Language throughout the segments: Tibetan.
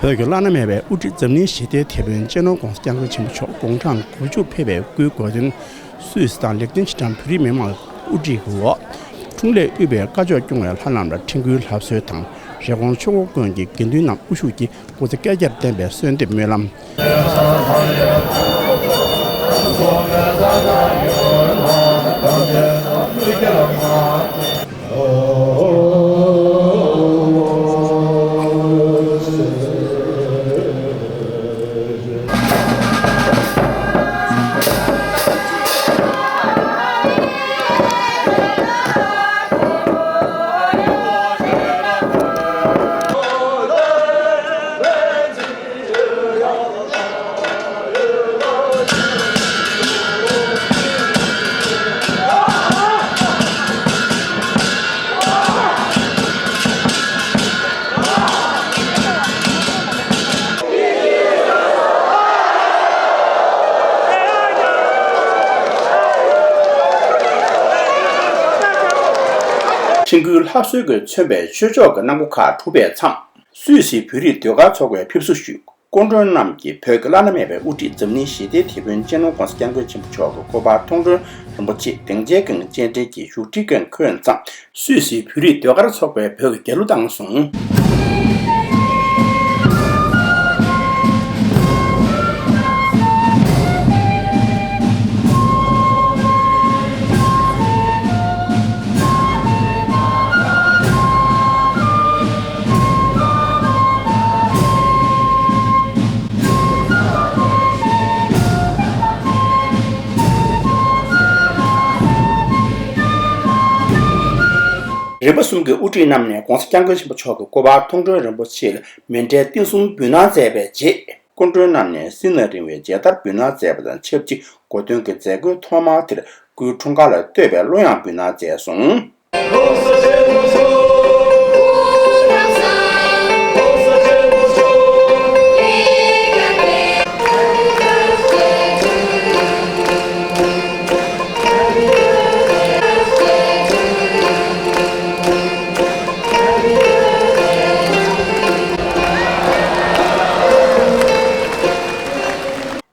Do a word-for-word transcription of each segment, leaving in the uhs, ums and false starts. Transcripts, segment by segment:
བོད་ཀྱི་བླ་ན་མེད་པའི་དབུ་ཁྲིད་འཛམ་གླིང་ཞི་བདེའི་དེད་དཔོན་སྤྱི་ནོར་༧གོང་ས་༧སྐྱབས་མགོན་ཆེན་པོ་མཆོག་དགུང་གྲངས་དགུ་བཅུ་ཕེབས་པའི་སྐུའི་གོ་སྟོན། སུད་སི་དང་ལིག་ཏེན་ཤི་ཏན་བོད་རིགས་མི་མང་དབུ་ཁྲིད་ཀྱི་འོག་འཁྲུངས་ལས་དབུས་པའི་བཀའ་ཆོས་སྐྱོང་བའི་ལྷ་རྣམས་ལ་ཁྲི་འགུལ་ལྷ་གསོལ་དང་། རི་ཀོན་ཆོས་འཁོར་དགོན་གྱི་དགེ་འདུན་རྣམས་དབུ་བཞུགས་ཀྱིས་སྐུ་ཚེ་བསྐལ་བརྒྱར་བརྟན་པའི་གསོལ་འདེབས་སྨོན་ལམ། ཁྲི་འགུལ་ལྷ་གསོལ་གྱིས་མཚོན་པའི་ཆོས་ཕྱོགས་ཀྱི་གནང་སྒོ་ཁག་གྲུབ་པའི་མཚམས། སུད་སིའི་བོད་རིགས་ཟློས་གར་ཚོགས་པས་ཕེབས་བསུ་ཞུས། སྐུ་མགྲོན་རྣམས་ཀྱིས་བོད་ཀྱི་བླ་ན་མེད་པའི་དབུ་ཁྲིད་འཛམ་གླིང་ཞི་བདེའི་དེད་དཔོན་སྤྱི་ནོར་༧གོང་ས་༧སྐྱབས་མགོན་ཆེན་པོ་མཆོག་གི་སྐུ་པར་མཐོང་གྲོལ་རིན་པོ་ཆེ་སྡིངས་ཆའི་སྒང་སྤྱན་འདྲེན་གྱིས་བཞུགས་ཁྲིའི་སྒང་འཁོད་མཚམས། སུད་སིའི་བོད་རིགས་ཟློས་གར་ཚོགས་པས་བོད་ཀྱི་རྒྱལ་གླུ་བཏང་སོང་། རིམ་པ་གསུམ་གྱི་དབུ་ཁྲིད་རྣམས་ནས་༧གོང་ས་༧སྐྱབས་མགོན་ཆེན་པོ་མཆོག་གི་སྐུ་པར་མཐོང་གྲོལ་རིན་པོ་ཆེ་ལ་མཎྜལ་རྟེན་གསུམ་འབུལ་གནང་མཛད་པའི་རྗེས། སྐུ་མགྲོན་རྣམས་ནས་སྲིད་ན་རིང་བའི་མཇལ་དར་འབུལ་གནང་མཛད་པ་དང་ཆབས་ཅིག་གོ་སྟོན་གྱི་མཛད་སྒོའི་ཐོག་མ་དེར་སྐུའི་འཁྲུངས་སྐར་ལ་བསྟོད་པའི་གླུ་དབྱངས་འབུལ་གནང་མཛད་སོང་།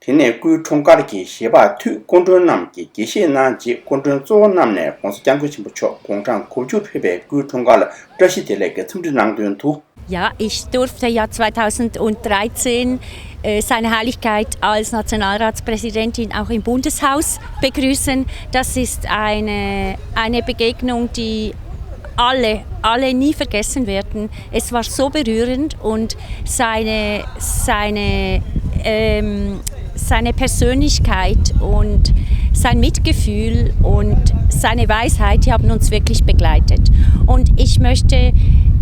དེ་ནས་སྐུའི་འཁྲུངས་སྐར་གྱི་བཞེས་པ་མཐུད་སྐུ་མགྲོན་རྣམས་ཀྱིས་དགྱེས་བཞེས་གནང་རྗེས། སྐུ་མགྲོན་གཙོ་བོ་རྣམས་ནས་༧གོང་ས་༧སྐྱབས་མགོན་ཆེན་པོ་མཆོག་དགུང་གྲངས་དགུ་བཅུ་ཕེབས་པའི་སྐུའི་འཁྲུངས་སྐར་ལ་བཀྲ་ཤིས་བདེ་ལེགས་ཀྱི་འཚམས་འདྲི་གནང་དོན་དུ། Ja, ich durfte ja zweitausenddreizehn, äh, Seine Heiligkeit als Nationalratspräsidentin auch im Bundeshaus begrüßen. Das ist eine, eine Begegnung, die alle, alle nie vergessen werden. Es war so berührend und seine, seine, ähm, seine Persönlichkeit und sein Mitgefühl und seine Weisheit, die haben uns wirklich begleitet. Und ich möchte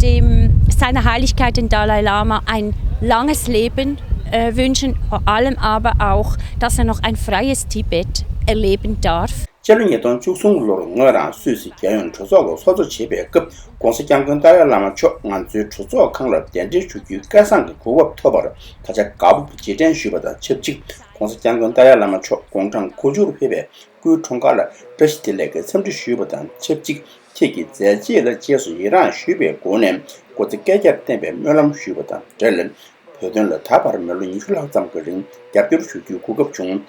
dem, seiner Heiligkeit, den Dalai Lama, ein langes Leben, äh, wünschen, vor allem aber auch, dass er noch ein freies Tibet erleben darf. སྤྱི་ལོ་ཉིས་སྟོང་བཅུ་གསུམ་ལོར་ངོས་རང་སུད་སི་རྒྱལ་ཡོངས་གྲོས་ཚོགས་ཀྱི་ཚོགས་གཙོ་བྱེད་པའི་སྐབས། ༸གོང་ས་༸སྐྱབས་མགོན་ཏཱ་ལའི་བླ་མ་མཆོག་ང་ཚོའི་གྲོས་ཚོགས་ཁང་ལ་གདན་འདྲེན་ཞུ་རྒྱུའི་སྐལ་བཟང་གི་གོ་སྐབས་ཐོབ་པར་ད་ཆ་དགའ་སྤོབས་རྗེས་དྲན་ཞུས་པ་དང་ཆབས་ཅིག ༸གོང་ས་༸སྐྱབས་མགོན་ཏཱ་ལའི་བླ་མ་མཆོག་དགུང་གྲངས་དགུ་བཅུར་ཕེབས་པའི་སྐུའི་འཁྲུངས་སྐར་ལ་བཀྲ་ཤིས་བདེ་ལེགས་ཀྱི་འཚམས་འདྲི་ཞུས་པ་དང་ཆབས་ཅིག་ཁྱེད་ཀྱི་མཛད་རྗེས་ལ་རྗེས་སུ་ཡི་རངས་ཞུས་པའི་སྒོ་ནས་སྐུ་ཚེ་བསྐལ་བརྒྱར་བརྟན་པའི་སྨོན་ལམ་ཞུས་པ་དང་འབྲེལ། བོད་དོན་ལ་ད་བར་མི་ལོ་ཉི་ཤུ་ལྷག་ཙམ་གྱི་རིང་རྒྱབ་སྐྱོར་ཞུ་རྒྱུའི་གོ་སྐབས་བྱུང་།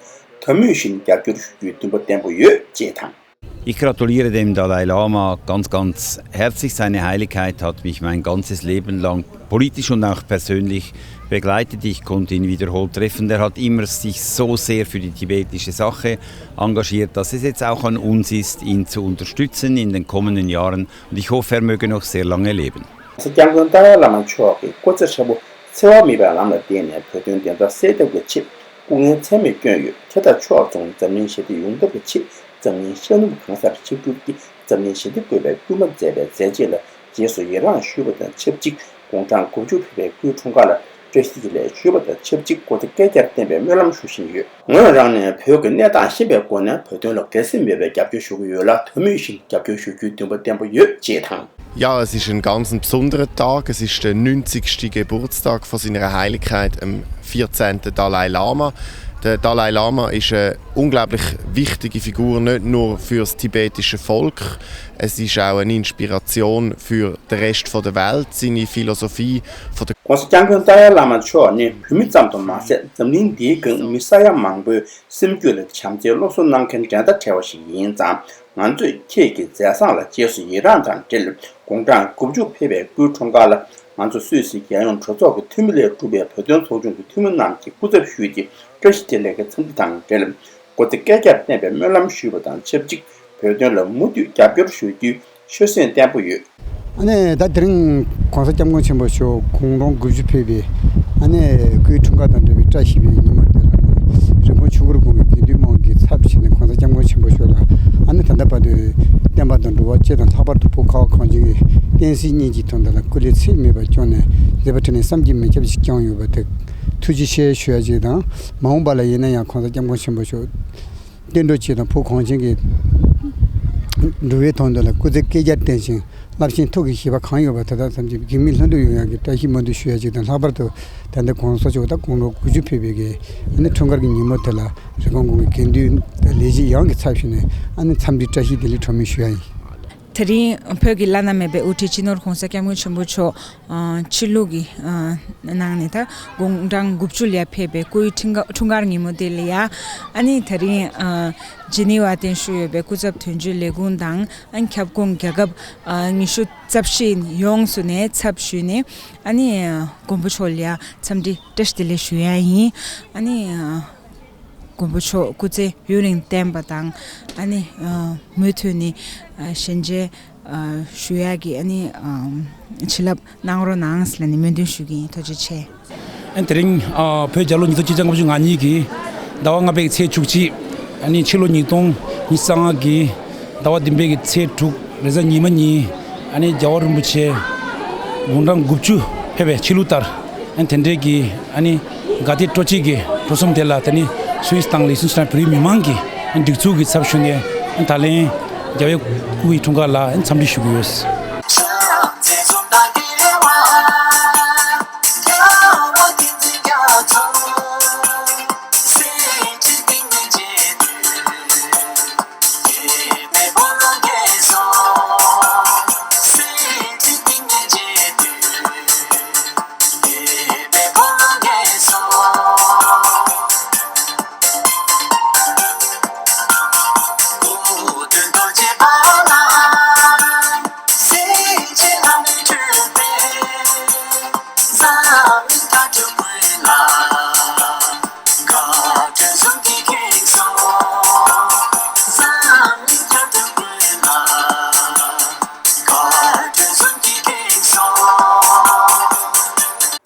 ད་མུས་བཞིན་རྒྱབ་སྐྱོར་ཞུ་རྒྱུའི་འདུན་པ་བརྟན་པོ་ཡོད་ཅེས་དང་། Ich gratuliere dem Dalai Lama ganz, ganz herzlich. Seine Heiligkeit hat mich mein ganzes Leben lang politisch und auch persönlich begleitet. Ich konnte ihn wiederholt treffen. Er hat immer sich so sehr für die tibetische Sache engagiert, dass es jetzt auch an uns ist, ihn zu unterstützen in den kommenden Jahren. Und ich hoffe, er möge noch sehr lange leben. སྐྱབས་མགོན་ཏཱ་ལའི་བླ་མ་མཆོག་གི་སྐུ་ཚེ་ཧྲིལ་པོ་འཚེ་བ་མེད་པའི་ལམ་ལ་བརྟེན་ནས་བོད་དོན་བདེན་མཐའ་གསལ་ཐབས་ཀྱི་ཆེད་སྐུ་ངལ་ཚད་མེད་བསྐྱོན་ཡོད། དེ་དང་ཕྱོགས་མཚུངས་འཛམ་གླིང་ཞི་བདེ་ཡོང་ཐབས་ཀྱི་ཆེད་འཛམ་གླིང་ཤར་ནུབ་གང་སར་ཆིབས་བསྒྱུར་གྱིས་འཛམ་གླིང་ཞི་བདེ་དགོས་པའི་སྐུལ་མ་མཛད་པའི་མཛད་རྗེས་ལ་རྗེས་སུ་ཡི་རངས་ཞུས་པ་དང་ཆབས་ཅིག་དགུང་གྲངས་དགུ་བཅུ་ཕེབས་པའི་སྐུའི་འཁྲུངས་སྐར་ལ་བཀྲ་ཤིས་བདེ་ལེགས་ཞུས་པ་དང་ཆབས་ཅིག་སྐུ་ཚེ་བསྐལ་བརྒྱར་བརྟན་པའི་སྨོན་ལམ་ཞུ་བཞིན་ཡོད། ངོས་རང་ནས་བོད་ཀྱི་གནས་སྟངས་ཤེས་པའི་སྒོ་ནས་བོད་དོན་ལ་འགན་སེམས་མེད་པའི་རྒྱབ་སྐྱོར་ཞུ་གི་ཡོད་ལ། ད་མུས་བཞིན་རྒྱབ་སྐྱོར་ཞུ་རྒྱུའི་འདུན་པ་བརྟན་པོ་ཡོད་ཅེས་དང་། Ja, es ist ein ganz ein besonderer Tag. Es ist der neunzigste Geburtstag von seiner Heiligkeit, dem vierzehnten Dalai Lama. Der Dalai Lama ist eine unglaublich wichtige Figur, nicht nur für das tibetische Volk, es ist auch eine Inspiration für den Rest von der Welt. Seine Philosophie von der གོང་ས་སྐྱབས་མགོན་ཏཱ་ལའི་བླ་མ་མཆོག་ནི་བོད་མི་ཙམ་དུ་མ་ཟད། འཛམ་གླིང་འདིའི་སྒང་མི་ས་ཡ་མང་པོའི་སེམས་རྒྱུད་ལ་བྱམས་བརྩེའི་སློབ་གསོ་གནང་མཁན་འགྲན་ཟླ་བྲལ་བ་ཞིག་ཡིན་ཙང་། ང་ཚོས་ཁྱེད་ཀྱི་མཛད་བཟང་ལ་རྗེས་སུ་ཡི་རངས་དང་འབྲེལ། དགུང་གྲངས་དགུ་བཅུ་ཕེབས་པའི་སྐུའི་འཁྲུངས་སྐར་ལ། ང་ཚོ་སུད་སི་རྒྱལ་ཡོངས་གྲོས་ཚོགས་ཀྱི་འཐུས་མི་ལས་གྲུབ་པའི་བོད་དོན་ཚོགས་ཆུང་གི་འཐུས་མི་རྣམས་ཀྱིས་སྐུ་ཚབ་ཞུས་ཏེ། བཀྲ་ཤིས་བདེ་ལེགས་ཀྱི་འཚམས་འདྲི་དང་འབྲེལ། སྐུ་ཚེ་བསྐལ་བརྒྱར་བརྟན་པའི་སྨོན་ལམ་ཞུས་པ་དང་ཆབས་ཅིག་བོད་དོན་ལ་མུ་མཐུད་རྒྱབ་སྐྱོར་ཞུ་རྒྱུའི་ཆོད་སེམས་བརྟན་པོ་ཡོད། ཨ་ནི་ད་དེ་རིང་གོང་ས་སྐྱབས་མགོན་ཆེན་པོ་མཆོག་དགུང་གྲངས་དགུ་བཅུ་ཕེབས་པའི་ཨ་ནི་སྐུའི་འཁྲུངས་སྐར་དང་འབྲེལ་བའི་བཀྲ་ཤིས་པའི་ཉིན་མོ་དེ་ལ། རི་ཀོན་ཆོས་འཁོར་དགོན་གྱི་དགེ་འདུན་དམངས་ཀྱི་ཚབ་བྱས་ནས་གོང་ས་སྐྱབས་མགོན་ཆེན་པོ་མཆོག་ལ་ཨ་ནི་ད་ལྟ་བར་དུ་བསྟན་པ་དང་འགྲོ་བ་སྤྱི་དང་ལྷག་པར་དུ་བོད་ཁ་བ་གངས་ཅན་གྱི་བསྟན་སྲིད་གཉིས་ཀྱི་དོན་དག་ལ་སྐུ་ལས་ཚད་མེད་པར་བསྐྱངས་ནས་མཛད་པ་འཕྲིན་ལས་བསམ་གྱིས་མི་ཁྱབ་ཅིག་བསྐྱངས་ཡོད་པ་དེ་ཐུགས་རྗེ་ཆེ་ཞུ་ཡ་ཅིག་དང་། མ་འོངས་པ་ལ་ཡིན་ན་ཡང་གོང་ས་སྐྱབས་མགོན་ཆེན་པོ་མཆོག་བསྟན་འགྲོ་སྤྱི་དང་བོད་གངས་ཅན་གྱི་འགྲོ་བའི་དོན་དུ་ལ་སྐུ་ཚེ་བསྐལ་བརྒྱར་བརྟན་ཞིང་རླབས་ཆེན་ཐུགས་ཀྱི་བཞེད་པ་གང་ཡོད་པ་དེ་དག་ཐམས་ཅད་གེགས་མེད་ལྷུན་གྲུབ་ཡོང་ཡག་གི་བཀྲ་ཤིས་སྨོན་འདུན་ཞུ་ཡ་ཅིག་དང་། ལྷག་པར་དུ་ད་ལྟ་གོང་ས་མཆོག་ད་དགུང་ལོ་དགུ་བཅུ་ཕེབས་པའི་གི་ཨ་ནི་འཁྲུངས་སྐར་གྱི་ཉིན་མོ་དེ་ལ་རི་ཀོན་དགོན་གྱི་དགེ་འདུན་དང་ལས་བྱེད་ཡོངས་ཀྱི་ཚབ་ཞུས་ནས་ཨ་ནི་འཚམས་འདྲི་བཀྲ་ཤིས་བདེ་ལེགས་གྲངས་མེད་ཞུ་ཡ་ཡིན། དེ་རིང་བོད་ཀྱི་བླ་ན་མེད་པའི་དབུ་ཁྲིད་སྤྱི་ནོར་གོང་ས་སྐྱབས་མགོན་ཆེན་པོ་མཆོག་ཨ་ཕྱི་ལུགས་ཀྱི་ཨ་ནང་ནས་ད་དགུང་གྲངས་དགུ་བཅུ་ལ་ཕེབས་པའི་སྐུའི་འཁྲུངས་སྐར་འཁྲུངས་སྐར་ཉིན་མོ་དེ་ལ་ཡ། ཨ་ནི་དེ་རིང་ཨ་ཇི་ནི་ཝ་རྟེན་གཞི་བྱས་ཡོད་པའི་སྐུ་ཚབ་དོན་གཅོད་ལས་ཁུངས་དང་། ཨ་ནི་ཁྱབ་ཁོངས་རྒྱལ་ཁབ་ཨ་ཉི་ཤུ་རྩ་བཞི་ཡོངས་སུ་ནས་ཚབ་ཞུས་ནས་ཨ་ནི་ཨ་མགོན་པོ་མཆོག་ལ་ཡ་འཚམས་འདྲི་བཀྲ་ཤིས་བདེ་ལེགས་ཞུ་ཡ་ཡིན། ཨ་ནི་ཨ་མགོན་པོ་མཆོག་སྐུ་ཚེ་ཡུན་རིང་བརྟན་པ་དང་། ཨ་ནི་ཨ་མུ་མཐུད་ནས་ཨ་ཞལ་མཇལ་ཨ་ཞུ་ཡག་གི་ཨ་ནི་ཨ་བྱིན་རླབས་གནང་རོགས་གནང་ཟེར་ནས་སྨོན་འདུན་ཞུ་གི་ཡིན། ཐུགས་རྗེ་ཆེ། ཨ་ནི་དེ་རིང་ཨ་བོད་རྒྱལ་ལོ་ཉིས་སྟོང་ཆིག་བརྒྱ་ལྔ་བཅུ་ང་གཉིས་ཀྱི་ཟླ་བ་ལྔ་པའི་ཚེས་བཅུ་གཅིག་ཨ་ནི་ཕྱི་ལོ་ཉིས་སྟོང་ཉི་ཤུ་རྩ་ལྔ་གི་ཟླ་བ་བདུན་པའི་གི་ཚེས་དྲུག་རེས་གཟའ་ཉི་མ་ཉིན། ཨ་ནི་རྒྱལ་བ་རིན་པོ་ཆེ་དགུང་གྲངས་དགུ་བཅུ་ཕེབས་པའི་ཕྱི་ལུགས་ལྟར། ཨ་ནི་དེ་འབྲེལ་གྱི་ཨ་ནི་དགའ་དད་སྤྲོ་སྐྱིད་ཀྱི་སྤྲོ་གསུམ་དེ་ལ་ད་ནི་སུད་སི་དང་ལི་ཤུན་སི་ཐན་བོད་རིགས་མི་མང་གི་ཨ་ནི་སྒྲིག་འཛུགས་ཀྱི་ཚབ་ཞུས་ནས། ཨ་ནི་ད་ལན་རྒྱལ་བའི་སྐུ་ཡི་འཁྲུངས་སྐར་ལ་ཨ་ནི་འཚམས་འདྲི་ཞུ་གི་ཡོད།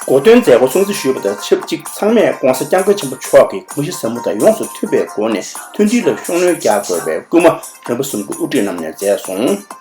གོ་སྟོན་མཛད་སྒོ་སྲུང་བརྩི་ཞུས་པ་དང་ཆབས་ཅིག་ཚང་མས་གོང་ས་སྐྱབས་མགོན་ཆེན་པོ་མཆོག་གི་དགོངས་གཞི་ཟབ་མོ་དང་ཡོངས་སུ་མཐུན་པའི་སྒོ་ནས་མཐུན་སྒྲིལ་ལ་ཤུགས་སྣོན་རྒྱག་དགོས་པའི་སྐུལ་མ་རིམ་པ་གསུམ་གྱི་དབུ་ཁྲིད་རྣམས་ནས་མཛད་སོང་།